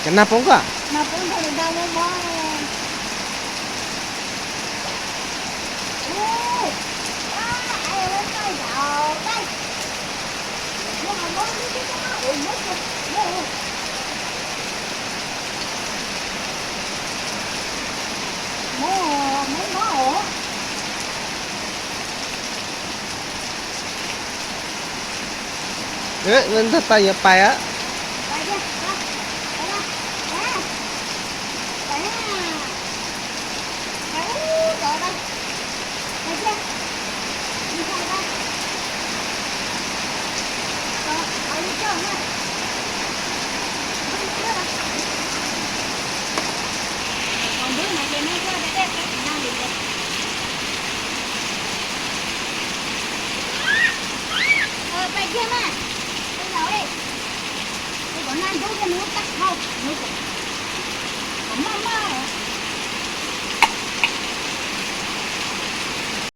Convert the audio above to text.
Cov nag poob koj. Ntog tau yuav pais a. Pais kiag mas, pais zaum li. Tus tom nag ntub kiag nws lub taub hau, nws